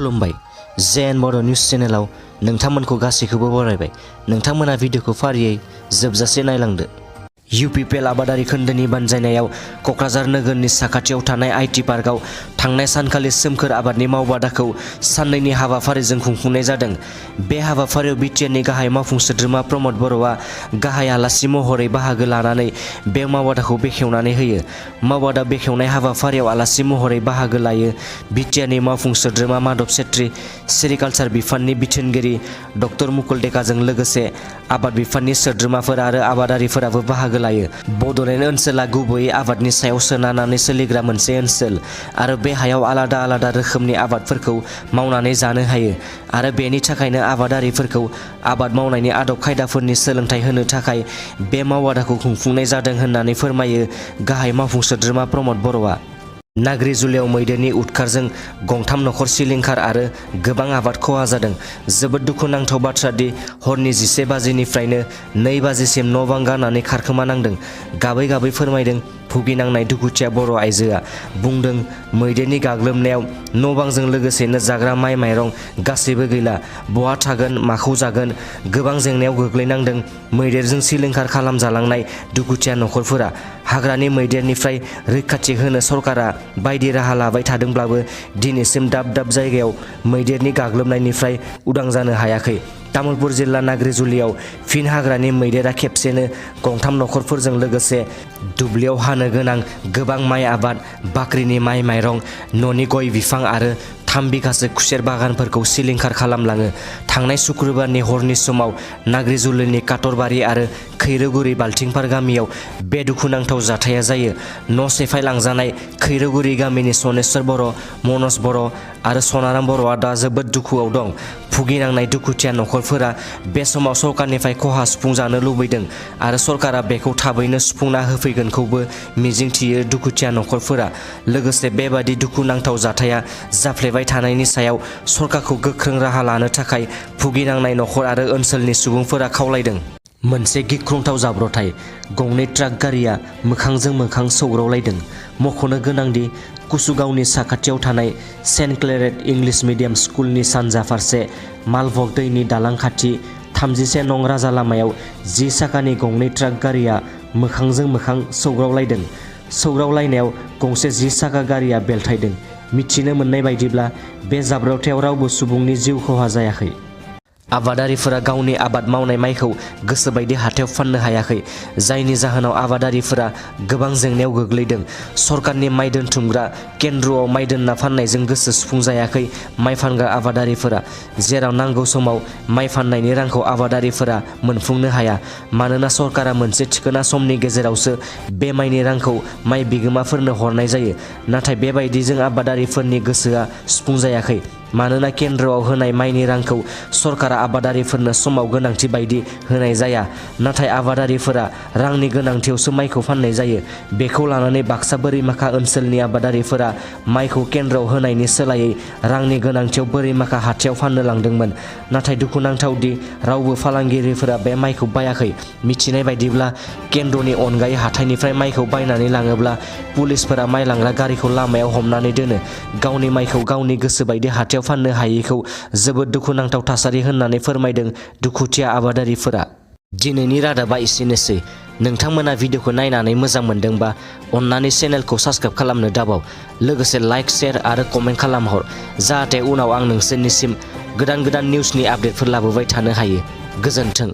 खुलुमबाय जेएन बर' निउस चेनेलाव नोंथांमोनखौ गासैखौबो बरायबाय। नोंथांमोना भिडिअखौ फारियै जोबजासे नायलांदो। UPPL आबादारि खोन्दोनि बानजायनायाव क'क्राझार नोगोरनि साखाथियाव थानाय आईटी पार्कआव थांनाय सानखालि सोमखोर आबादनि मावबादाखौ साननैनि हाबाफारिजों खुंफुंनाय जादों। बे हाबाफारियाव बिटिआरनि गाहाय मावफुं सोद्रोमा प्रमद बर'आ गाहाय आलासि महरै बाहागो लानानै बे मावबादाखौ बेखेवनानै होयो। मावबादा बेखेवनाय हाबाफारियाव आलासि महरै बाहागो लायो बिटिआरनि मावफुं सोद्रोमा माधव सेट्रि, सेरिकालचार बिफाननि बिथोनगिरि डक्टर मुकुल डेकाजों लोगोसे आबाद बिफाननि सोद्रोमाफोर आरो आबादारिफोराबो बाहागो लायो। बड'लेण्ड ओनसोला गुबैयै आबादनि सायाव सोनारनानै सोलिग्रा मोनसे ओनसोल आरो बे हायाव आलादा आलादा रोखोमनि आबादफोरखौ मावनानै जानो हायो आरो बेनि थाखायनो आबादारिफोरखौ आबाद मावनायनि आदब खायदाफोरनि सोलोंथाइ होनो थाखाय बे मावबादाखौ खुंफुंनाय जादों होननानै फोरमायो गाहाय मावफुं सोद्रोमा प्रमद बर'आ। नाग्रिजुलियाव मैदेरनि उदखारजों गंथाम नखर सिलिंखार आरो गोबां आबाद खहा जादों। जोबोद दुखुनांथाव बाथ्रा दि हरनि 11 बाजिनिफ्रायनो 2 बाजिसिम न' बां गारनानै खारखोमा नांदों। गाबै गाबै फोरमायदों भुगिनांनाय दुखुथिया बर' आइजोआ। बुंदों मैदेरनि गाग्लोबनायाव न' बांजों लोगोसेनो जाग्रा माइ माइरं गासैबो गैला। बहा थागोन माखौ जागोन गोबां जेंनायाव गोग्लैनांदों मैदेरजों सिलिंखार खालामजालांनाय दुखुथिया नखरफोरा। हाग्रानि मैदेरनिफ्राय रैखाथि होनो सरकारा बायदि राहा लाबाय थादोंब्लाबो दिनैसिम दाब दाब जायगायाव मैदेरनि गाग्लोबनायनिफ्राय उदां जानो हायाखै। तामुलपुर जिल्ला नाग्रिजुलियाव फिन हाग्रानि मैदेरा खेबसेनो गंथाम नखरफोरजों लोगोसे दुब्लियाव हानो गोनां गोबां माइ आबाद, बाख्रिनि माइ माइरं, न'नि गय बिफां आरो 3 बिगासो खुसेर बागानफोरखौ सिलिंखार खालामलाङो। थांनाय शुक्रबारनि हरनि समाव नाग्रिजुलिनि काटरबारि आरो खैरोगुरि बाल्थिंपार गामियाव बे दुखुनांथाव जाथाया जायो। न' सेफायलांजानाय खैरोगुरि गामिनि सनेस्वर बर', मनज बर' आरो सनाराम बर'आ दा जोबोद दुखुआव दं। भुगिनांनाय दुखुथिया नखरफोरा बे समाव सरकारनिफ्राय खहा सुफुंजानो लुबैदों आरो सरकारा बेखौ थाबैनो सुफुंना होफैगोनखौबो मिजिंथियो दुखुथिया नखरफोरा। लोगोसे बेबादि दुखुनांथाव जाथाया जाफ्लेबाय थानायनि सायाव सरकारखौ गोख्रों राहा लानो थाखाय भुगिनांनाय नखर आरो ओनसोलनि सुबुंफोरा खावलायदों। मोनसे गिख्रंथाव जाब्रबथाय। गंनै ट्राक गारिया मोखांजों मोखां सौग्रावलायदों। मख'नो गोनांदि कुसुगावनि साखाथियाव थानाय सेन्ट क्लेरेट इंलिश मिडियाम स्कुलनि सानजा फारसे मालभग दैनि दालां खाथि 31 नं राजा लामायाव 10 साखानि गंनै ट्राक गारिया मोखांजों मोखां सौग्रावलायदों। सौग्रावलायनायाव गंसे 10 साखा गारिया बेलथायदों। मिथिनो मोननाय बायदिब्ला बे जाब्रबथायाव रावबो सुबुंनि जिउ खहा जायाखै। आबादारिफोरा गावनि आबाद मावनाय माइखौ गोसोबायदि हाथायाव फाननो हायाखै, जायनि जाहोनाव आबादारिफोरा गोबां जेंनायाव गोग्लैदों। सरकारनि माइ दोनथुमग्रा केन्द्रआव माइ दोनना फाननायजों गोसो सुफुंजायाखै माइ फानग्रा आबादारिफोरा, जेराव नांगौ समाव माइ फाननायनि रांखौ आबादारिफोरा मोनफुंनो हाया। मानोना सरकारा मोनसे थिखोना समनि गेजेरावसो बे माइनि रांखौ माइ बिगोमाफोरनो हरनाय जायो। नाथाय बेबायदिजों आबादारिफोरनि गोसोआ सुफुंजायाखै। मानोना केन्द्रआव होनाय माइनि रांखौ सरकारा आबादारिफोरनो समाव गोनांथि बायदि होनाय जाया। नाथाय आबादारिफोरा रांनि गोनांथियावसो माइखौ फाननाय जायो। बेखौ लानानै बाक्सा बोरिमाखा ओनसोलनि आबादारिफोरा माइखौ केन्द्रआव होनायनि सोलायै रांनि गोनांथियाव बोरिमाखा हाथायाव फाननो लांदोंमोन। नाथाय दुखुनांथाव दि रावबो फालांगिरिफोरा बे माइखौ बायाखै। मिथिनाय बायदिब्ला केन्द्रनि अनगायै हाथाइनिफ्राय माइखौ बायनानै लाङोब्ला पुलिसफोरा माइ लांग्रा गारिखौ लामायाव हमनानै दोनो। गावनि माइखौ गावनि गोसोबायदि हाथायाव फाननो हायैखौ जोबोद दुखुनांथाव थासारि होननानै फोरमायदों दुखुथिया आबादारिफोरा। दिनैनि रादाबा एसेनोसै। नोंथांमोना भिडिअखौ नायनानै मोजां मोनदोंबा अन्नानै चेनेलखौ साबस्क्राइब खालामनो दाबाव। लोगोसे लाइक, शेयार आरो कमेन्ट खालामहर, जाहाथे उनाव आं नोंसोरनिसिम गोदान निउसनि आपडेटफोर लाबोबाय थानो हायो। गोजोन्थों।